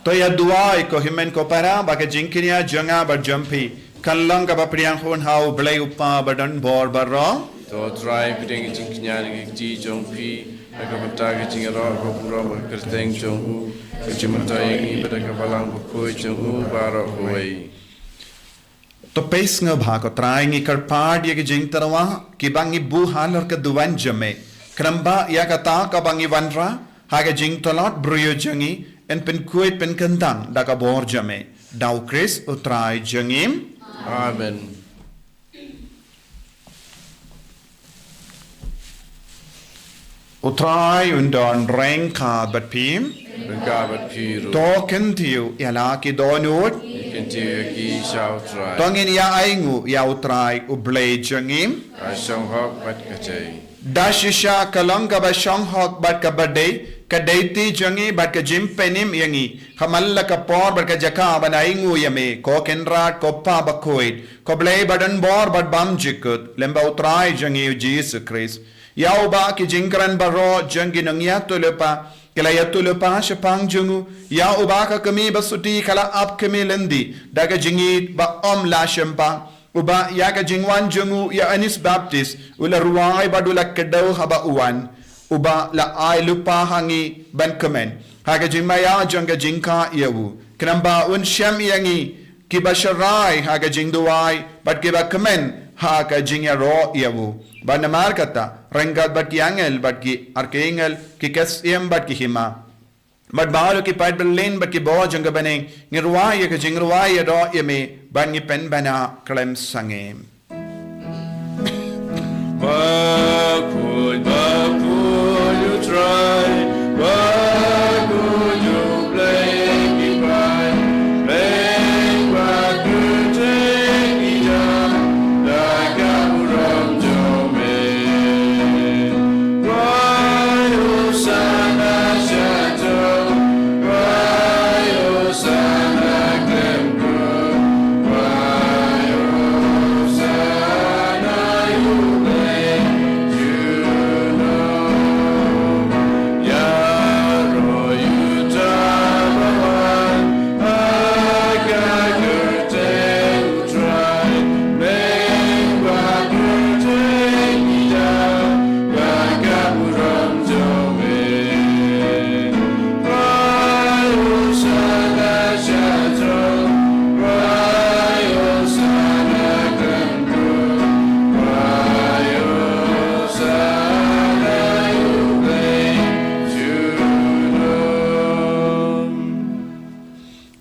To ïa duwai ko hynmen ko para, ba ka jingkñia jong nga bad jong phi kan long kaba pdiang hun ha U Blei U Kpa badonbor baroh. To Trai, pdiang ka jingkñia na ka kti jong phi, ha ka bynta ka jingïaroh ka burom ka kyrteng jong u, ka jingmyntoi ïa ngi bad ka Balang Bakhuid jong u baroh kawei. To peit sngewbha ko Trai, ngi kyrpad ïa ki jingtyrwa kiba ngi buh halor ka duwan jong me. Kyrmen ba ïa kata kaba ngi wanrah ha ka jingtlot briew jong ngi, yn pynkhuid pynkyndang da ka bor jong me. Da U Khrist U Trai jong ngi. Amen. U Trai un don ryngkat bad phi. Ryngkat bad phi ruh. To kyntiew ïa la ki dohnud. Ngi kyntiew ïa ki sha U Trai. To ngin ïa ainguh ïa U Trai U Blei jong ngi. Ka shonghok bad ka dei. Da shisha ka long kaba shonghok bad kaba dei, ka dei ti jong ngi bad ka jingpynim ïa ngi, ha man la ka por bad ka jaka ban ainguh ïa me, ko Kynrad, ko Pa Bakhuid, ko Blei badonbor bad bymjukut, lyngba U Trai jong ngi U Jisu Khrist. Ïa uba ki jingkren baroh jong ki nongïathuhlypa ki la ïathuhlypa shaphang jong u, ïa uba ka kmie basuti ka la ap kmie lynti da ka jingïeit ba ym lah shemphang. Uba ïa ka jingwan jong u ïa Ïoannis Baptist u la rwai bad u la kdew haba u wan, uba la ai lypa ha ngi ban kmen ha ka jingmaïa jong ka jingkha ïa u, khnang ba un shem ïa ngi kiba sharai ha ka jingduwai bad kiba kmen ha ka jingïaroh ïa u. Bad namar kata, ryngkat bad ki angel bad ki arkangel, ki ksiem bad ki hima, bad baroh ki paid byllien bad ki bor jong ka bneng, ngi rwai ïa ka jingrwai ïaroh ïa me, bad ngi pynbna khlem sangeh. Bakhuid, bakhuid U Trai, bakhuid U Blei ki paid, bad bakhuid ki jam da ka burom jong me. Wai Hosanna sha throne, wai Hosanna khlem kut, wai Hosanna ïa U Blei junom. Ïaroh ïa U Trai ba wan ha ka kyrteng U Trai, bad bakhuid ki jam da ka burom jong me. Wai Hosanna sha throne, wai Hosanna khlem kut, wai Hosanna ïa U Blei junom.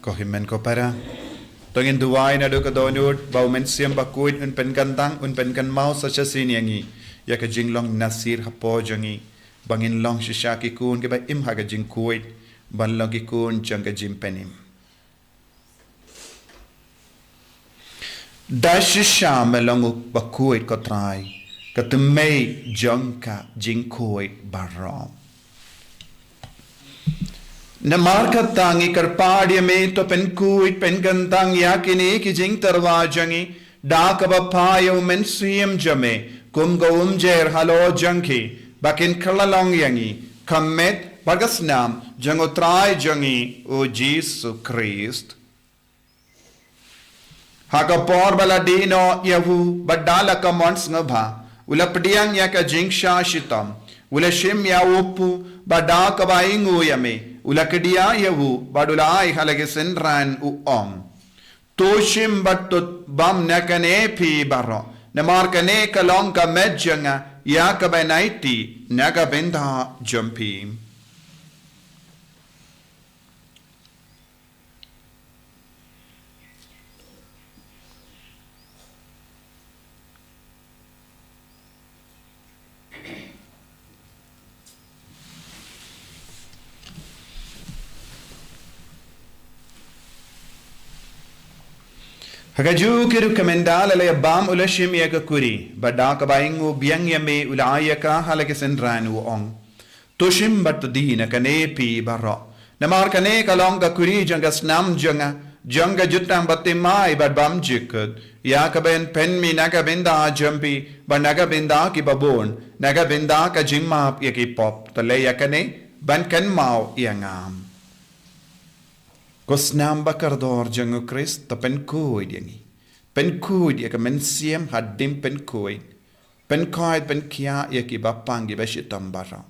Ko hynmen ko para, to ngin duwai naduh ka dohnud ba U Mynsiem Bakhuid un pynkyntang, un pynkynmaw sa shisien ïa ngi ïa ka jinglong Nasir hapoh jong ngi, ba ngin long shisha ki khun kiba im ha ka jingkhuid, ban long ki khun jong ka jingpynim. Da shisha me long u bakhuid, ko Trai, ka tymmen jong ka jingkhuid baroh. Namar kata ngi kyrpad ïa me, to pynkhuid pynkyntang ïa kine ki jingtyrwa jong ngi da kaba phah ïa U Mynsiem jong me kum ka umjer halor jong ki, ba kin kylla long ïa ngi ka met bad ka snam jong U Trai jong ngi U Jisu Khrist. Ha ka por ba la dih noh ïa u bad da la ka mon sngewbha, u la pdiang ïa ka jingshah shitom, u la shim ïa u kpu, bad da kaba ainguh ïa me, u la kdiah ïa u bad u la ai ha la ki synran, u ong: To shim bad to bam na kane phi baroh, namar kane ka long ka met jong nga ïa kaba yn aiti na ka bynta jong phi. Ha kajuh ka rukom, ynda la ïa bam, u la shim ïa ka kuri, bad da kaba ainguh biang ïa me, u la ai ïa ka ha la ki synran, u ong: To shim bad to die na kane phi baroh, namar kane ka long ka kuri jong ka snam jong nga, jong ka jutang bathymmai bad bymjukut, ïa kaba yn pynmih na ka bynta jong phi bad na ka bynta kiba bun, na ka bynta ka jingmap ïa ki pop. To leh ïa kane ban kynmaw ïa nga. Ko snam ba kordor jong U Khrist, to pynkhuid ïa ngi. Pynkhuid ïa ka mynsiem hadien pynkhuid. Pynkhuid, pynkhiah ïa kiba pang, kiba shitom baroh.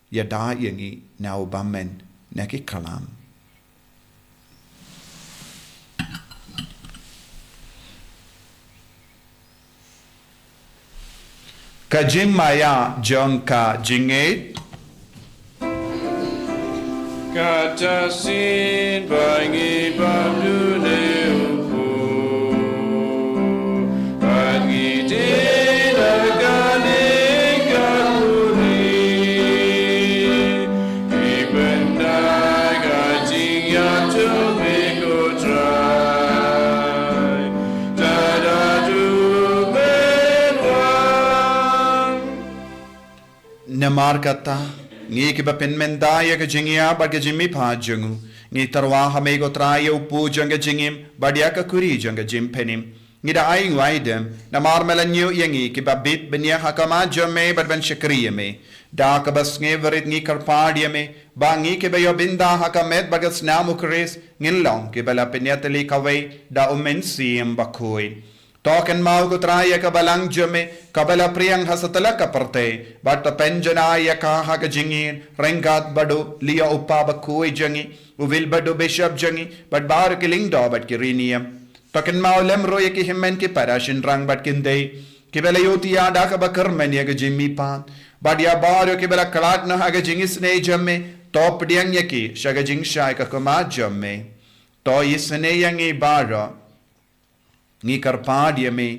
Ïada ïa ngi na u bymman na ki khlam. Ka jingmaïa jong ka jingngeit. Kata shisien ba ngi bam dune u kpu, bad ngi die na kane ka kuri, ngi pynda ka jingïap jong me, ko Trai, tad haduh men wan. Namar kata, ngi kiba pynmynta ïa ka jingïap bad ka jingmihpat jong u, ngi tyrwa ha me, ko Trai, ïa u kpu jong ka jingim bad ïa ka kuri jong ka jingpynim. Ngi da ainguh aidem namar me la ñiew ïa ngi kiba bit ban ïeng ha khmat jong me bad ban shakri ïa me. Da kaba sngewrit ngi kyrpad ïa me ba ngi kiba ïoh bynta ha ka met bad ka snam U Khrist ngin long kiba la pynïatylli kawei da U Mynsiem Bakhuid. To kynmaw ko Trai ïa ka balang jong me, kaba la pdiang ha satlak ka pyrthei, bad to pynjanai ïa ka ha ka jingïeit, ryngkat bad u Blei u Kpa bakhuid jong ngi, u Will bad u Bishop jong ngi, bad baroh ki lyngdoh bad ki riewniam. To kynmaw lem ruh ïa ki hynmen ki para shynrang bad ki khyndai, kiba la ïohi ïa da kaba kyrmen ïa ka jingmihpat, bad ïa baroh kiba la khlad noh ha ka jingisynei jong me, to pdiang ïa ki sha ka jingshai ka khmat jong me. To isynei ïa ngi baroh. Ngi kyrpad ïa me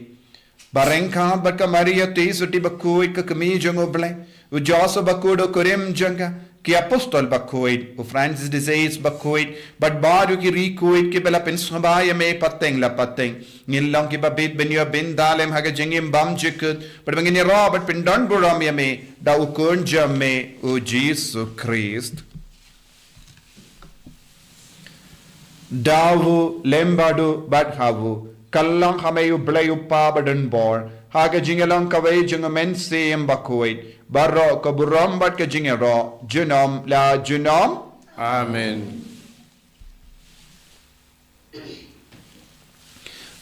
ba ryngkat bad ka Maria Theisotti bakhuid ka kmie jong u Blei, u Joseph bakhuid u kurim jong ka, ki apostol bakhuid, u Francis de Sales bakhuid, bad baroh ki riewkhuid kiba la pynsngewbha ïa me pateng la pateng, ngin long kiba bit ban ïoh bynta lem ha ka jingim bymjukut, bad ba ngin ïaroh bad pyndonburom ïa me da u Khun jong me u Jisu Khrist. Da u lem bad u bad ha u, kylleng ha me u Blei u Kpa badonbor, ha ka jingïalong kawei jong u Mynsiem Bakhuid, baroh ka burom bad ka jingïaroh junom la junom. Amen.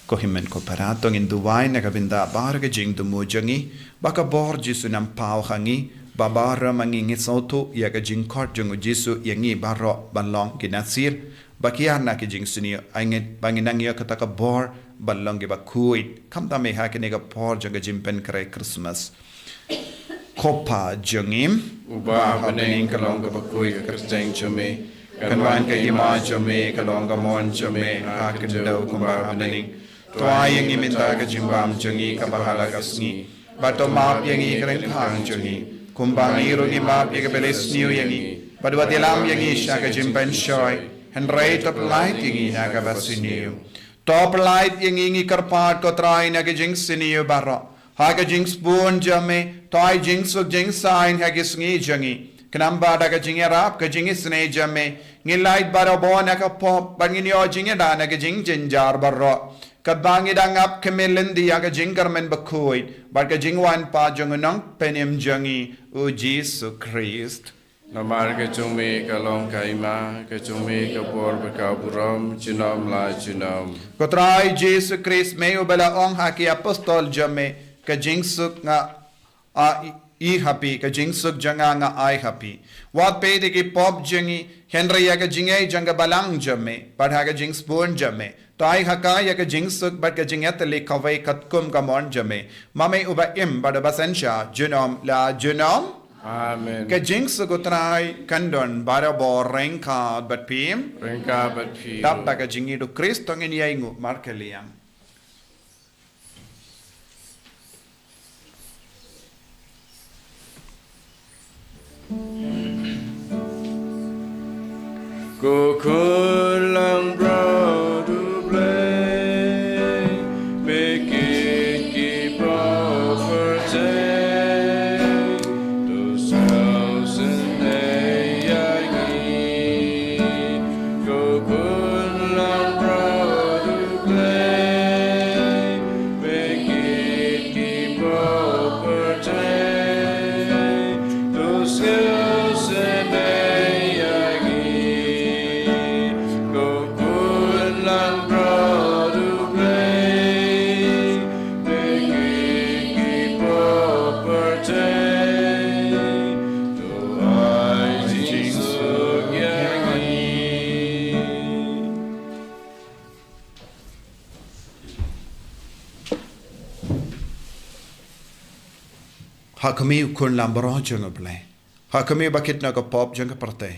Ko hynmen ko para, to ngin duwai na ka bynta baroh ka jingthmu jong ngi, ba ka bor Jisu un nang paw ha ngi, ba baroh ma ngi ngin sngewthuh ïa ka jingkhot jong u Jisu ïa ngi baroh ban long ki Nasir, ba kiar na ka jingsniew, ai ngin, ba ngin nang ïoh kata ka bor ban long kiba khuid, khamtam eh ha kane ka por jong ka jingpynkhreh Christmas. Ko Pa jong ngi, uba ha bneng, ka long kaba khuid ka kyrteng jong me, kan wan ka hima jong me, ka long ka mon jong me ha ka khyndew kumba ha bneng. To ai ïa ngi mynta ka jingbam jong ngi kaba ha la ka sngi, bad to map ïa ngi ki ryngkang jong ngi, kumba ngi ruh ngi map ïa kiba leh sniew ïa ngi, bad wat ïalam ïa ngi sha ka jingpynshoi, hynrei to pyllait ïa ngi na kaba sniew. To pyllait ïa ngi, ngi kyrpad ko Trai, na ka jingsniew baroh, ha ka jingsbun jong me, to ai jingsuk jingsaiñ ha ki sngi jong ngi, khnang ba da ka jingïarap ka jingisynei jong me, ngin lait barabor na ka pop, bad ngin ïoh jingïada na ka jingjynjar baroh, katba ngi dang ap khmih lynti ïa ka jingkyrmen bakhuid bad ka jingwan pat jong u Nongpynim jong ngi, u Jisu Khrist. Namar ka jong me ka long ka hima, ka jong me ka bor bad ka burom junom la junom. Ko Trai Jisu Khrist, me uba la ong ha ki apostol jong me, ka jingsuk nga ai ha phi, ka jingsuk jong nga nga ai ha phi. Wat peit ïa ki pop jong ngi, hynrei ïa ka jingïeit jong ka balang jong me, bad ha ka jingsbun jong me, to ai ha ka ïa ka jingsuk bad ka jingïatylli kawei katkum ka mon jong me, ma me uba im bad uba synshar junom la junom. Amen. Ka jingsuk u Trai kan don barabor ryngkat bad phi. Ryngkat bad phi. Dap da ka jingïeit u Khrist to ngin ïai nguh markylliang. Ko Khun langbrot U Blei, me kit ki pop pyrthei, to sngewsynei ïa ngi. Ko Khun langbrot U Blei, me kit ki pop pyrthei, to sngewsynei ïa ngi. Ko Khun langbrot U Blei, me kit ki pop pyrthei, to ai jingsuk ïa ngi. Ha khmih, Khun langbrot jong U Blei. Ha khmih, ba kit noh ka pop jong ka pyrthei.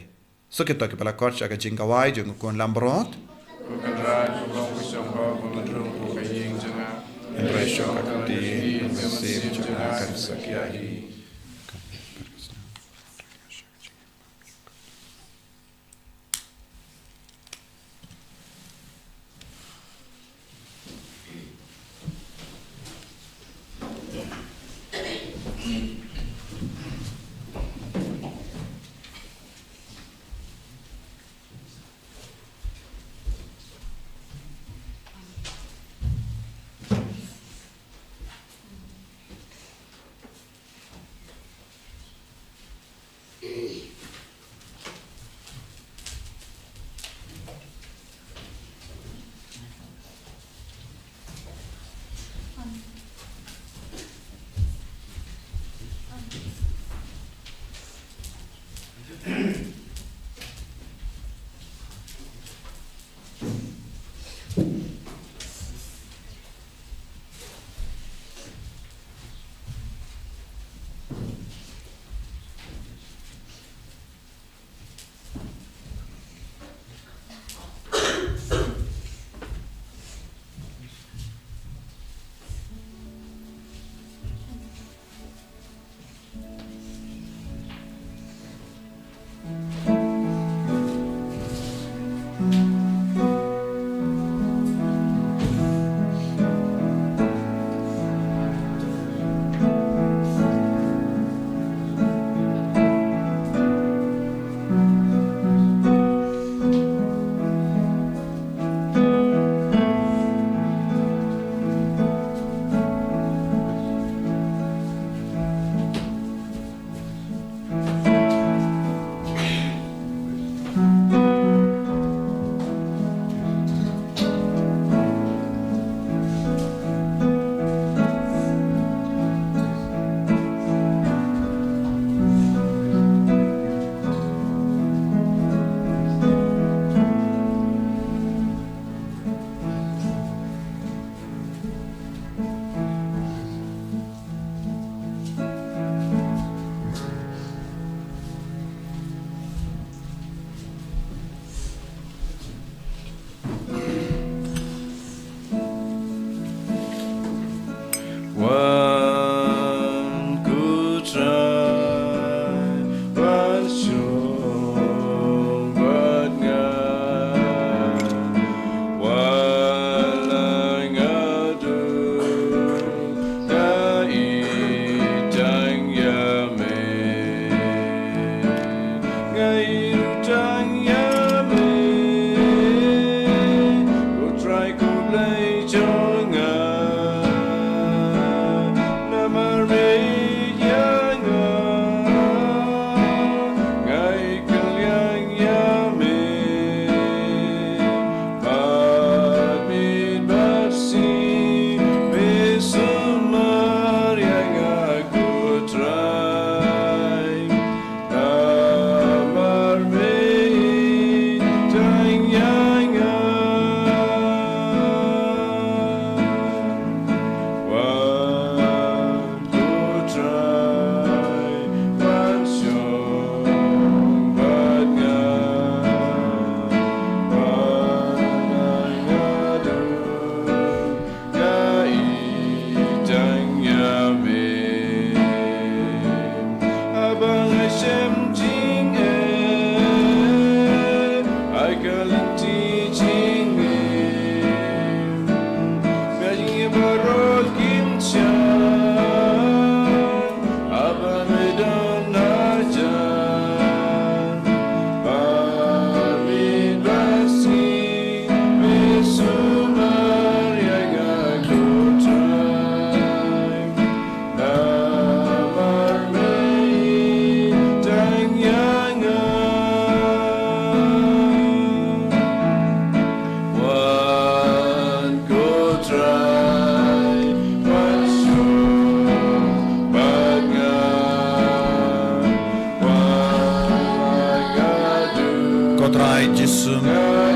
Suk ïa kito kiba la khot sha ka jingkhawai jong U Khun langbrot. Ko Kynrad, u long u shong pop, u la rung ha ka ïing jong nga. Hynrei shuh ka kti, ka mynsiem jong nga kan sa khia hi.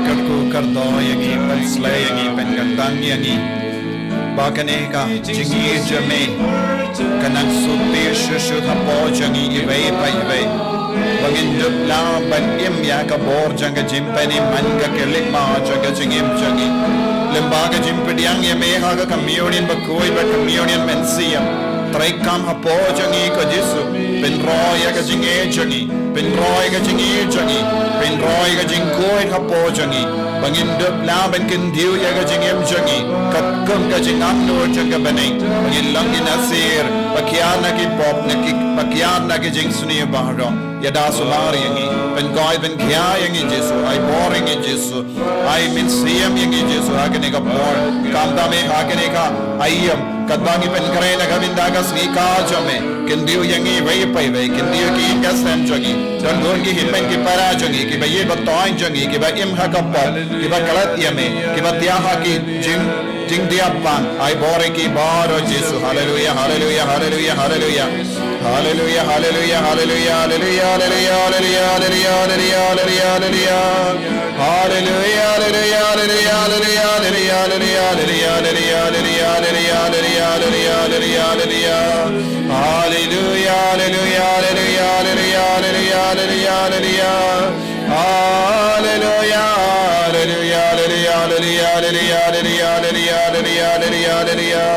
Kyrkhu kyrdoh ïa ngi, pynsleh ïa ngi, pynkyntang ïa ngi. Ba kane ka jingïeit jong me kan nang shu plie shuh shuh hapoh jong ngi iwei pa iwei. Ba ngin dup lang ban im ïa ka bor jong ka jingpynim man ka khyllipmat jong ka jingim jong ngi. Lyngba ka jingpdiang ïa me ha ka communion bakhuid bad communion mynsiem. Treikam hapoh jong ngi ko Jisu. Pynroi ïa ka jingïeit jong ngi. Pynroi ka jingïeit jong ngi, pynroi ka jingkhuid hapoh jong ngi. Ba ngin dup lang ban kyntiew ïa ka jingim jong ngi katkum ka jingangnud jong ka bneng. Ba ngin long ki nasir ba kiar na ki pop, na ki, ba kiar na ki jingsniew baroh. Ïada sumar ïa ngi, pynkoit pynkhia ïa ngi Jisu, ai bor ïa ngi Jisu. Ai mynsiem ïa ngi Jisu ha kane ka por. Khamtam eh ha kane ka aïom. Katba ngi pynkhreh na ka bynta ka sngi ka jong me. Kyntiew ïa ngi iwei pa iwei. Kyntiew ïa ki ïing ki sem jong ngi. Don bun ki hynmen ki para jong ngi. Kiba ïeit ba toiñ jong ngi. Kiba im ha ka pop. Kiba klet ïa me. Kiba thiah ha ki jing, jingthiah bang. Ai bor ïa ki baroh Jisu. Haleluya, haleluya, haleluya, haleluya. Haleluya, haleluya, haleluya, haleluya. Haleluya, haleluya, haleluya, haleluya, haleluya. Haleluya, haleluya, haleluya, haleluya. Haleluya, haleluya, haleluya, haleluya, haleluya. Haleluya, haleluya, haleluya, haleluya, haleluya, haleluya. Haleluya, haleluya, haleluya, haleluya, haleluya, haleluya, haleluya, haleluya.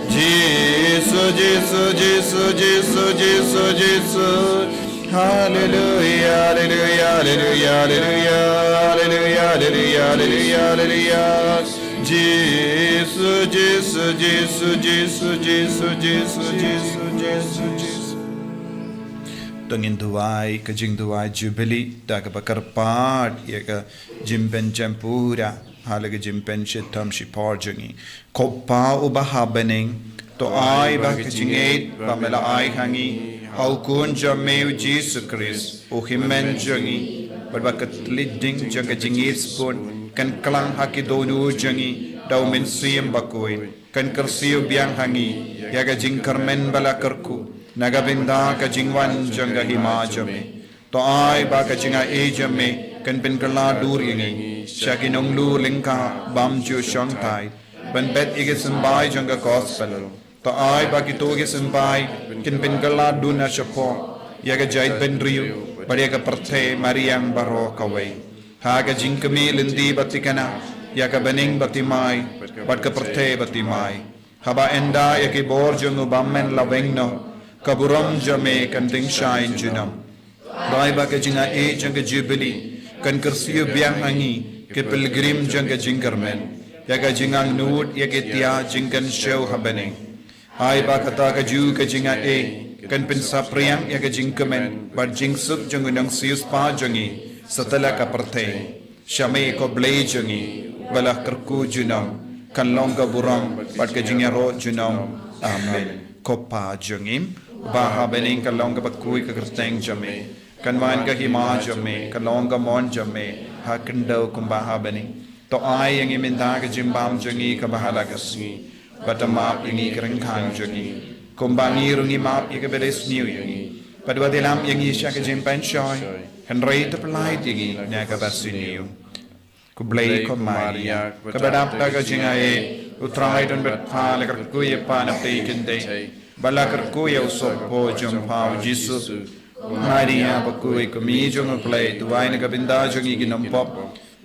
Jisu, Jisu, Jisu, Jisu, Jisu, Jisu. Haleluya, haleluya, haleluya, haleluya, haleluya, haleluya, haleluya, haleluya. Jisu, Jisu, Jisu, Jisu, Jisu, Jisu, Jisu, Jisu, Jisu. To ngin duwai ka jingduwai Jubili da kaba kyrpad ïa ka jingpynjem pura ha la ka jingpynshitom shipor jong ngi. Ko Pa uba ha bneng, to ai ba ka jingïeit ba me la ai ha ngi ha u Khun jong me u Jisu Khrist, u Hynmen jong ngi, bad ba ka tliding jong ka jingïeit sbun kan klang ha ki dohnud jong ngi da u Mynsiem Bakhuid, kan kyrsiew biang ha ngi ïa ka jingkyrmen ba la kyrkhu na ka bynta ka jingwan jong ka hima jong me. To ai ba ka jingaiei jong me kan pynkylla dur ïa ngi sha ki nonglur lyngkha bym ju shongthait ban bet ïa ki symbai jong ka gospel. To ai ba kito ki symbai kin pynkylla dur na shapoh ïa ka jaitbynriew bad ïa ka pyrthei mariang baroh kawei. Ha ka jingkmie lynti ba thikna ïa ka bneng ba thymmai bad ka pyrthei ba thymmai. Haba ynda ïa ki bor jong u bym men la weng noh, ka burom jong me kan tyngshaiñ junom. Ai ba ka jingaiei jong ka Jubili kan kyrsiew biang ha ngi ki pilgrim jong ka jingkyrmen ïa ka jingangnud ïa ki tiar jingkynshew ha bneng. Ai ba kata kajuh ka jingaiei kan pynsaphriang ïa ka jingkmen bad jingsuk jong u nongsiewspah jong ngi satlak ka pyrthei. Sha me ko Blei jong ngi, ba la kyrkhu junom, kan long ka burom bad ka jingïaroh junom. Amen. Ko Pa jong ngi, ba ha bneng, kan long kaba khuid ka kyrteng jong me, kan wan ka hima jong me, kan long ka mon jong me ha khyndew kumba ha bneng. To ai ïa ngi mynta ka jingbam jong ngi kaba ha la ka sngi. Bad to map ïa ngi ki ryngkang jong ngi, kumba ngi ruh ngi map ïa kiba la sniew ïa ngi. Bad wat ïalam ïa ngi sha ka jingpynshoi, hynrei to pyllait ïa ngi na kaba sniew. Ko Blei, ko Maria kaba dap da ka jingaiei, U Trai u don bad pha. La kyrkhu ïa pha na pdeng kynthei, bad la kyrkhu ïa u sohpop jong pha U Jisu. Maria bakhuid, ko Kmie jong U Blei, duwai na ka bynta jong ngi ki nongpop,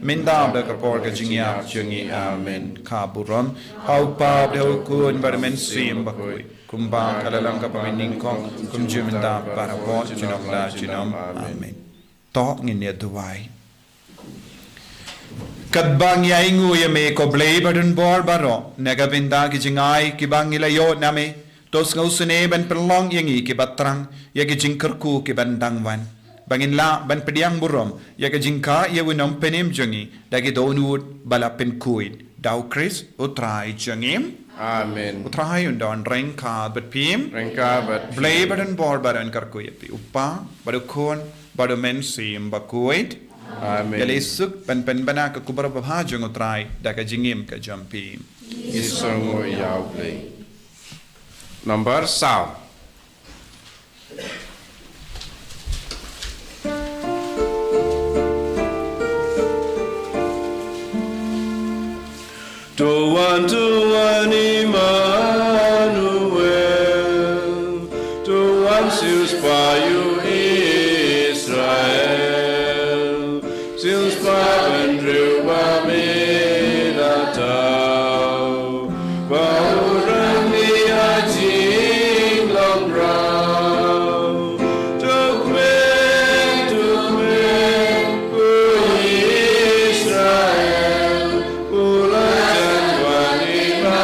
mynta bad ha ka por ka jingïap jong ngi. Amen. Ka burom ha U Kpa bad ha U Khun bad ha U Mynsiem Bakhuid, kumba ka la long ha kaba nyngkong, kumjuh mynta bad barabor, junom la junom. Amen. To ngin ïa duwai. Katba ngi ainguh ïa me ko Blei badonbor baroh, na ka bynta ki jingai kiba ngi la ïoh na me, to sngewsynei ban pynlong ïa ngi kiba thrang ïa ki jingkyrkhu kiban dang wan, ba ngin lah ban pdiang burom ïa ka jingkha ïa U Nongpynim jong ngi da ki dohnud ba la pynkhuid. Da U Khrist U Trai jong ngi. Amen. U Trai un don ryngkat bad phi. Ryngkat bad phi. Blei badonbor baroh un kyrkhu ïa phi, U Kpa bad U Khun bad U Mynsiem Bakhuid. Amen. Ïaleh suk ban pynbna ka khubor babha jong U Trai da ka jingim ka jong phi. Ngi sngewnguh ïa U Blei. Number saw. To wan, to wan Immanuel, to wan siewspah ïa u Israel, siewspah bynriew ba me la thaw, ba u rang ïa ka jinglong raw. To kmen, to kmen, ko Israel, u la jan wan Immanuel.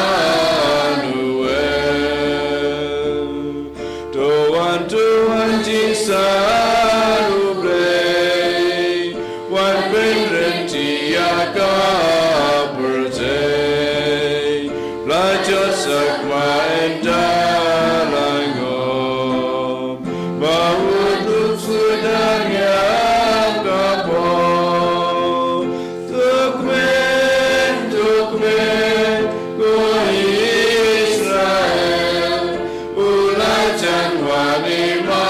To wan, to wan jingsan U Blei, wan pynryntih ïa ka pyrthei. La jot sakma ynda la ngop, ba u duk sdang ïa ka pop. To kmen, to kmen, ko Israel, u la jan wan Immanuel.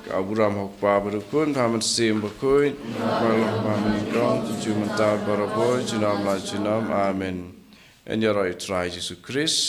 Ka burom ha U Kpa bad U Khun bad U Mynsiem Bakhuid, ba la mynta, mynta, mynta, mynta, mynta, mynta, mynta, mynta. Amen. Yn ïaroh ïa U Trai Jisu Khrist.